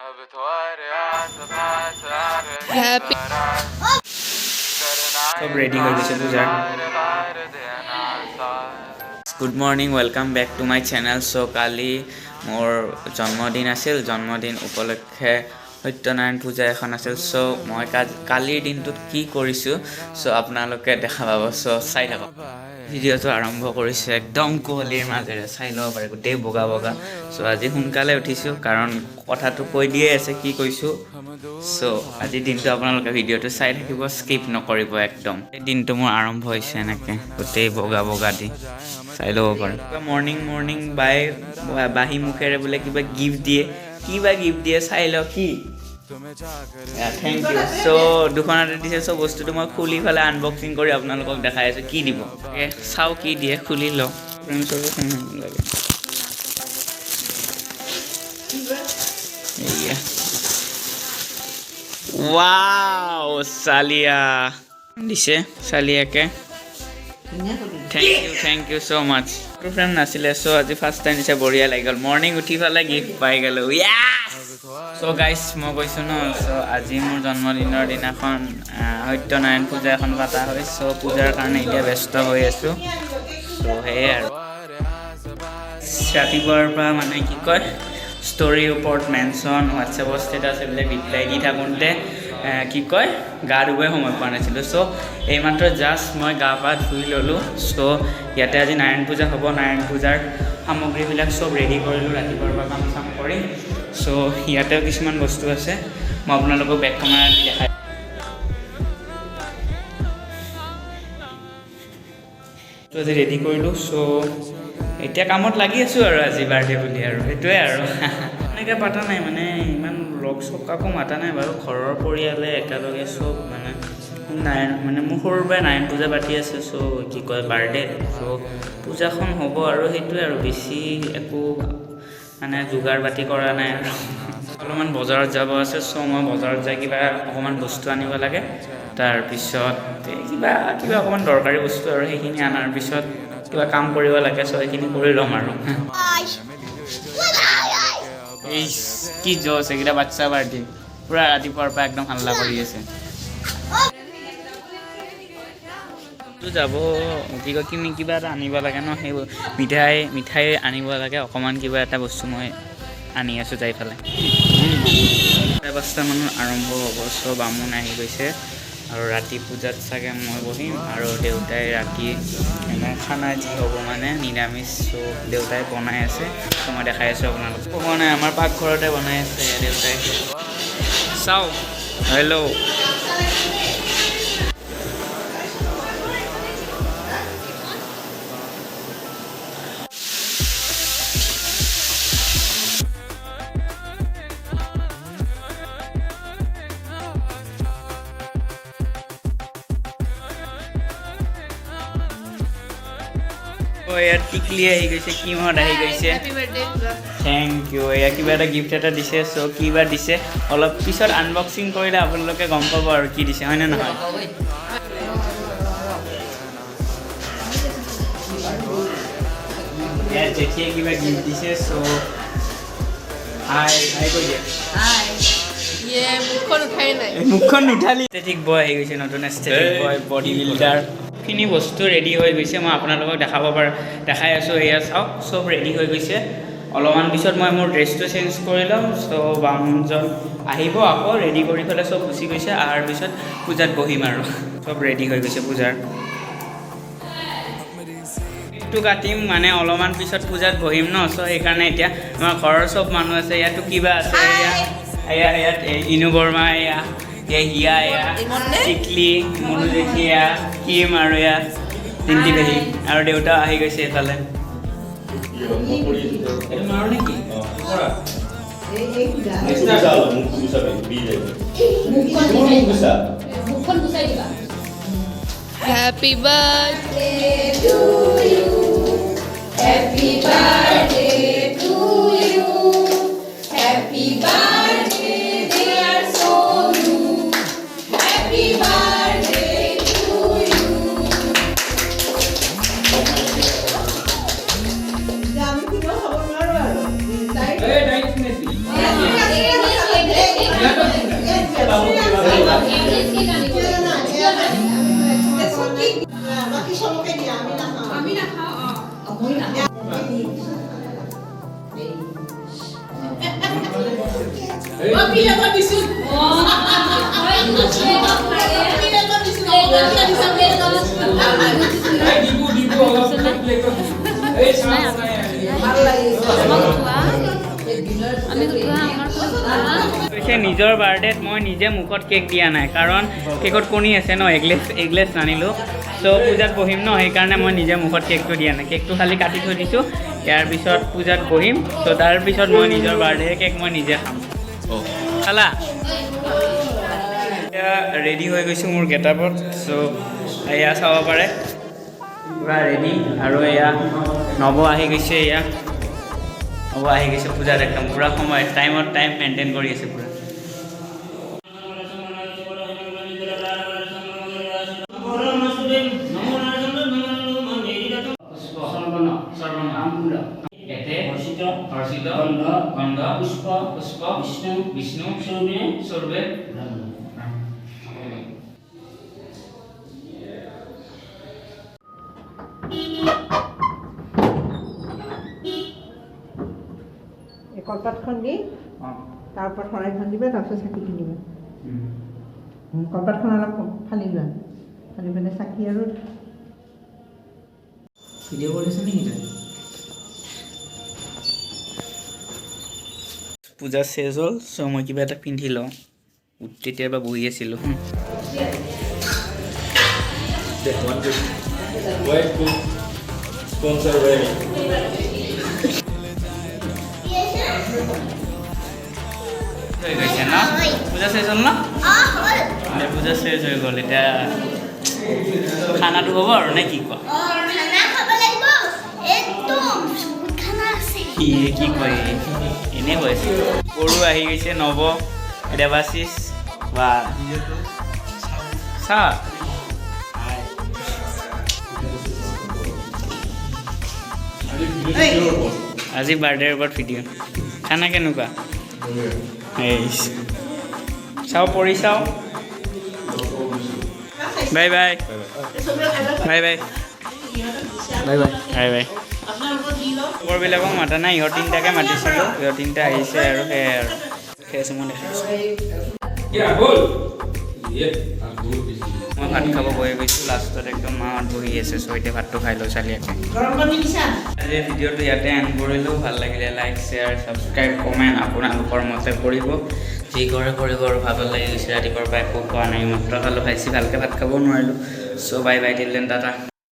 Happy চব ready হৈ গৈছে পূজাৰ। Good morning, welcome back to my channel. So কালি মোৰ জন্মদিন আছিল। জন্মদিন উপলক্ষে সত্যনাৰায়ণ পূজা এখন আছিল। চ' মই কালিৰ দিনটোত কি কৰিছোঁ, চ' আপোনালোকে দেখা পাব। চ' চাই থাকক। ভিডিঅ'টো আৰম্ভ কৰিছোঁ একদম কুঁৱলীৰ মাজেৰে। চাই ল'ব পাৰে, গোটেই বগা বগা। চ' আজি সোনকালে উঠিছোঁ, কাৰণ কথাটো কৈ দিয়ে আছে কি কৈছোঁ। চ' আজিৰ দিনটো আপোনালোকে ভিডিঅ'টো চাই থাকিব, স্কিপ নকৰিব একদম। এই দিনটো মোৰ আৰম্ভ হৈছে এনেকৈ, গোটেই বগা বগা দি চাই ল'ব পাৰে। মৰ্ণিং মৰ্ণিং বাই বাহী মুখেৰে বোলে কিবা গিফ্ট দিয়ে, কিবা গিফ্ট দিয়ে, চাই লওঁ কি। Thank you. চ' দুখনতে দিছে। চ' বস্তুটো মই খুলি পেলাই আনবক্সিং কৰি আপোনালোকক দেখাই আছোঁ কি দিব। চাওঁ কি দিয়ে, খুলি লওঁ। ফ্ৰেম লাগে। এয়া, ৱাও, চালিয়া দিছে চালিয়াকে। Thank you, thank you so much. Photo frame নাছিলে, চ' আজি ফাৰ্ষ্ট টাইম দিছে। বঢ়িয়া লাগি গ'ল। মৰ্ণিং উঠি পেলাই গিফ্ট পাই গ'লোঁ। চ' গাইজ, মই কৈছোঁ ন, চ' আজি মোৰ জন্মদিনৰ দিনাখন সত্যনাৰায়ণ পূজা এখন পতা হয়। চ' পূজাৰ কাৰণে এতিয়া ব্যস্ত হৈ আছোঁ। চ' সেয়াই আৰু ৰাতিপুৱাৰ পৰা মানে কি কয়, ষ্টৰীৰ ওপৰত মেনশ্যন, হোৱাটছএপৰ ষ্টেটাছ, এইবিলাক ৰিপ্লাই দি থাকোঁতে কি কয়, গা ধুবই সময় পোৱা নাছিলোঁ। চ' এইমাত্ৰ জাষ্ট মই গা পা ধুই ল'লোঁ। চ' ইয়াতে আজি নাৰায়ণ পূজা হ'ব। নাৰায়ণ পূজাৰ সামগ্ৰীবিলাক চব ৰেডি কৰিলোঁ ৰাতিপুৱাৰ পৰা কাম চাম কৰি। চ' ইয়াতেও কিছুমান বস্তু আছে, মই আপোনালোকক বেক কেমেৰা দি দেখাই আজি ৰেডি কৰিলোঁ। চ' এতিয়া কামত লাগি আছোঁ আৰু আজি বাৰ্থডে বুলি আৰু সেইটোৱে আৰু এনেকৈ পাতা নাই, মানে ইমান লগ চগ কাকো মাতা নাই বাৰু। ঘৰৰ পৰিয়ালে একেলগে চব, মানে নাৰায়ণ, মানে মোৰ সৰুৰ পৰাই নাৰায়ণ পূজা পাতি আছে। চ' কি কয়, বাৰ্থডে, চ' পূজাখন হ'ব আৰু সেইটোৱে আৰু বেছি একো মানে যোগাৰ পাতি কৰা নাই। আৰু অলপমান বজাৰত যাব আছে। চ' মই বজাৰত যাই কিবা অকণমান বস্তু আনিব লাগে। তাৰপিছত এই কিবা কিবা অকণমান দৰকাৰী বস্তু আৰু সেইখিনি অনাৰ পিছত কিবা কাম কৰিব লাগে। চ' সেইখিনি কৰি ল'ম আৰু। ইচ, কি জোচ এইকেইটা! বাচ্চা পাৰ্টি পূৰা ৰাতিপুৱাৰ পৰা একদম হাল্লা কৰি আছে। তো যাব, কি কয়, কিনি কিবা এটা আনিব লাগে ন, সেই মিঠাই মিঠাই আনিব লাগে অকণমান। কিবা এটা বস্তু মই আনি আছোঁ যাই পেলাই। 5:30 মানত আৰম্ভ হ'ব। চব বামুণ আহি গৈছে আৰু ৰাতি পূজাত চাগে মই বহিম আৰু দেউতাই ৰাতি এনে খানা যি হ'ব, মানে নিৰামিষ। চ' দেউতাই বনাই আছে। চ' মই দেখাই আছোঁ আপোনালোকক। হোৱা নাই, আমাৰ পাকঘৰতে বনাই আছে দেউতাই। চাওঁ, হেল্ল'। ইয়াত টিকলি আহি গৈছে, কিমত আহি গৈছে। Happy birthday. Thank you. এয়া কিবা এটা গিফ্ট এটা দিছে। চ' কিবা দিছে, অলপ পিছত আনবক্সিং কৰিলে আপোনালোকে গম পাব আৰু কি দিছে, হয়নে নহয়? ইয়াত জেঠীয়ে কিবা গিফ্ট দিছে। চ' হাই হাই কৈ দিয়া। হাই। ইয়ে, মুখখন উঠাই নাই। মুখখন নুঠালি। এস্থেটিক বয় আহি গৈছে, নতুন এস্থেটিক বয়, বডি বিল্ডাৰ। খিনি বস্তু ৰেডি হৈ গৈছে, মই আপোনালোকক দেখাব পাৰোঁ, দেখাই আছোঁ। এয়া চাওক, চব ৰেডি হৈ গৈছে। অলপমান পিছত মই মোৰ ড্ৰেছটো চেঞ্জ কৰি ল'ম। চ' বামুণজন আহিব আকৌ, ৰেডি কৰি পেলাই চব গুচি গৈছে। অহাৰ পিছত পূজাত বহিম আৰু চব ৰেডি হৈ গৈছে পূজাৰ। কেকটো কাটিম, মানে অলপমান পিছত পূজাত বহিম ন। চ' সেইকাৰণে এতিয়া আমাৰ ঘৰৰ চব মানুহ আছে। ইয়াতো কিবা আছে, এয়া এয়া ইয়াত ইনু বৰ্মা, এয়া এয়া হিয়া, এয়া টিকলি, মনু জেঠী, এয়া কিম আৰু এয়া তিনটি পেহী আৰু দেউতা আহি গৈছে এইফালে। এইটো মাৰো নেকি? Happy birthday to you, happy birthday to you, happy birthday dear Sonu, happy birthday to you. আমি কোনো খাব নোৱাৰো আৰু। কেক আনিব। বাকী চবকে দিয়া, আমি নাখাওঁ। আমি নাখাওঁ। অ, মই নাখাওঁ। মই প্লেটত দিছো। অ, প্লেটত দিছো, প্লেটত দিছো, প্লেটত দিছো। ভাল লাগিছে। আমি উঠোৱা, আমাৰ উঠোৱা। কৈছে নিজৰ বাৰ্থডেত মই নিজে মুখত কেক দিয়া নাই, কাৰণ কেকত কণী আছে ন। এগলেছ নানিলোঁ। চ' পূজাত বহিম ন, সেইকাৰণে মই নিজে মুখত কেকটো দিয়া নাই। কেকটো খালি কাটি থৈ দিছোঁ। ইয়াৰ পিছত পূজাত বহিম। চ' তাৰপিছত মই নিজৰ বাৰ্থডে কেক মই নিজে খাম। খালা? এতিয়া ৰেডি হৈ গৈছোঁ মোৰ গেটআপত। চ' এয়া চাব পাৰে, পূৰা ৰেডি। আৰু এয়া নৱ আহি গৈছে। এয়া নৱ আহি গৈছে পূজাত, একদম পূৰা সময় টাইমত, টাইম মেইনটেইন কৰি আছে পূৰা। এতে হৰ্ষিত হৰ্ষিত গন্ধ গন্ধ পুষ্প পুষ্প বিষ্ণু বিষ্ণু স্বৰূপে স্বৰূপে ব্ৰহ্ম। এই কলপাতখন দি তাৰ ওপৰত শৰাইখন দিবা, তাৰপিছত চাকিটো দিবা। কলপাতখন অলপ ফালি লোৱা, ফালি পেলাই চাকি আৰু ভিডিঅ' কৰিছে নেকি তই? পূজা শেষ হ'ল। চ' মই কিবা এটা পিন্ধি লওঁ। তেতিয়াৰ পৰা বহি আছিলোঁ। One question. Why cook sponsor by me? হৈ গৈছে ন? পূজা শেষ হ'ল ন? এতিয়া পূজা শেষ হৈ গ'ল। এতিয়া খানাটো হ'ব আৰু, নে কি কোৱা? খানা খাব লাগিব, একদম বহুত খানা আছে। কি কি কয়, এনেই কৈ আছে। গৰু আহি গৈছে, নৱ, দেৱাশিষ বা চা। আজি বাৰ্থডেৰ ওপৰত ভিডিঅ'। খানা কেনেকুৱা? এই চাওঁ, পৰি চাওঁ। Bye bye, bye bye, bye bye, bye bye. লগৰবিলাকক মাতা নাই, ইহঁত তিনিটাকে মাতিছিলোঁ। ইহঁত তিনিটা আহিছে আৰু সেয়াই আৰু। ঠিক আছে, মই দেখাইছোঁ। Yeah, goal. Yeah, goal. মই ভাত খাব বহি গৈছোঁ লাষ্টত। একদম মাহঁত বহি আছে। চ' এতিয়া ভাতটো খাই লওঁ চালিয়াকে। গৰম পানী দিছা? আজি ভিডিঅ'টো ইয়াতে এণ্ড কৰিলোঁ। ভাল লাগিলে লাইক, শ্বেয়াৰ, ছাবস্ক্ৰাইব, কমেণ্ট আপোনালোকৰ মতে কৰিব। যি কৰে কৰিব আৰু। ভাগৰ লাগি গৈছে, ৰাতিপুৱাৰ পৰা একো খোৱা নাই। মাত্ৰ খালোঁ, খাইছি, ভালকৈ ভাত খাবও নোৱাৰিলোঁ। So bye bye, till then, tata.